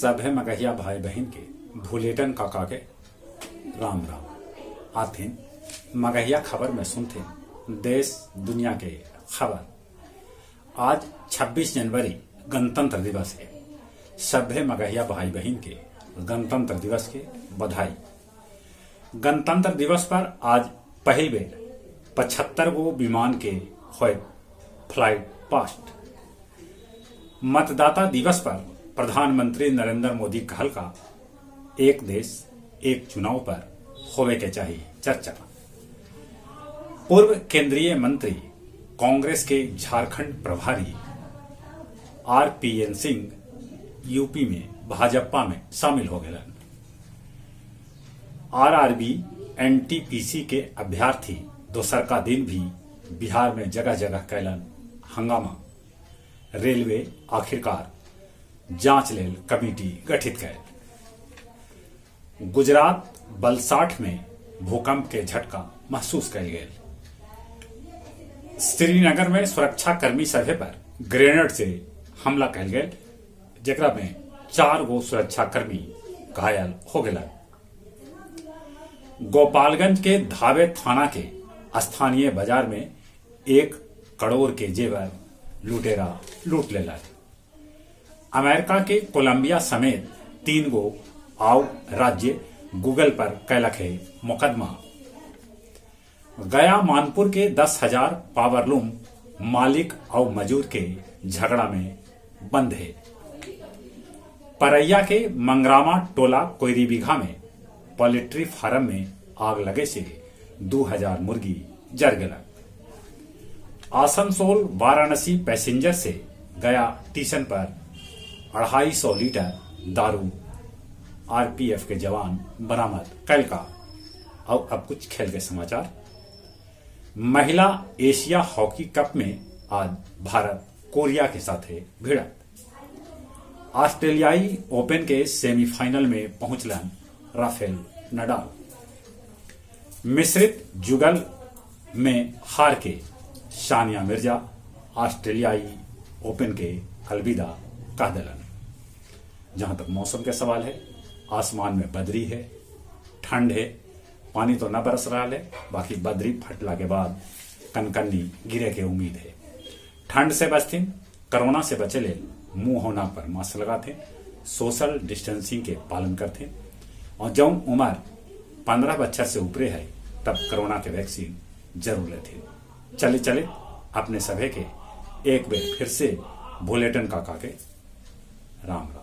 सभे मगहिया भाई बहिन के भुलेटन काका के राम राम। आथिन मगहिया खबर में सुनथिन देश दुनिया के खबर। आज 26 जनवरी गणतंत्र दिवस है। सभे मगहिया भाई बहिन के गणतंत्र दिवस के बधाई। गणतंत्र दिवस पर आज पहिल बेर 75 गो विमान के होय फ्लाइट पास्ट। मतदाता दिवस पर प्रधानमंत्री नरेंद्र मोदी कहल का एक देश एक चुनाव पर होवे के चाहिए चर्चा। पूर्व केंद्रीय मंत्री कांग्रेस के झारखंड प्रभारी आरपीएन सिंह यूपी में भाजपा में शामिल हो गए। आरआरबी एनटीपीसी के अभ्यर्थी दोसर का दिन भी बिहार में जगह जगह कैलन हंगामा। रेलवे आखिरकार जांच लेल कमेटी गठित कैल। गुजरात बलसाठ में भूकंप के झटका महसूस कैल गेल। श्रीनगर में सुरक्षा कर्मी सभे पर ग्रेनेड से हमला कैल गेल, जेकरा में 4 गो सुरक्षा कर्मी घायल हो गेलन। गोपालगंज के धावे थाना के स्थानीय बाजार में 1 करोड़ के जेवर लुटेरा लूट लेला। अमेरिका के कोलंबिया समेत 3 गो आउ राज्य गूगल पर कैलक है मुकदमा। गया मानपुर के 10,000 पावरलूम मालिक और मजूर के झगड़ा में बंद है। परैया के मंगरामा टोला कोयरी बीघा में पोल्ट्री फार्म में आग लगे से 2000 मुर्गी जर गया। आसनसोल वाराणसी पैसेंजर से गया स्टेशन पर 250 लीटर दारू आरपीएफ के जवान बरामद कल का। और अब कुछ खेल के समाचार। महिला एशिया हॉकी कप में आज भारत कोरिया के साथ है भिड़त। ऑस्ट्रेलियाई ओपन के सेमीफाइनल में पहुंचलन राफेल नडाल। मिश्रित जुगल में हार के सानिया मिर्जा ऑस्ट्रेलियाई ओपन के अलविदा कह दिलन। जहां तक मौसम के सवाल है, आसमान में बदरी है, ठंड है, पानी तो न बरस रहा है, बाकी बदरी फटला के बाद कनकन्नी गिरे के उम्मीद है। ठंड से बचथिन, कोरोना से बचे ले मुंह होना पर मास्क लगाते, सोशल डिस्टेंसिंग के पालन करते और जब उम्र 15 बच्चा से ऊपरे है तब कोरोना के वैक्सीन जरूर लेते। चले चले अपने सभे के एक बेर फिर से बुलेटिन काका के राम राम।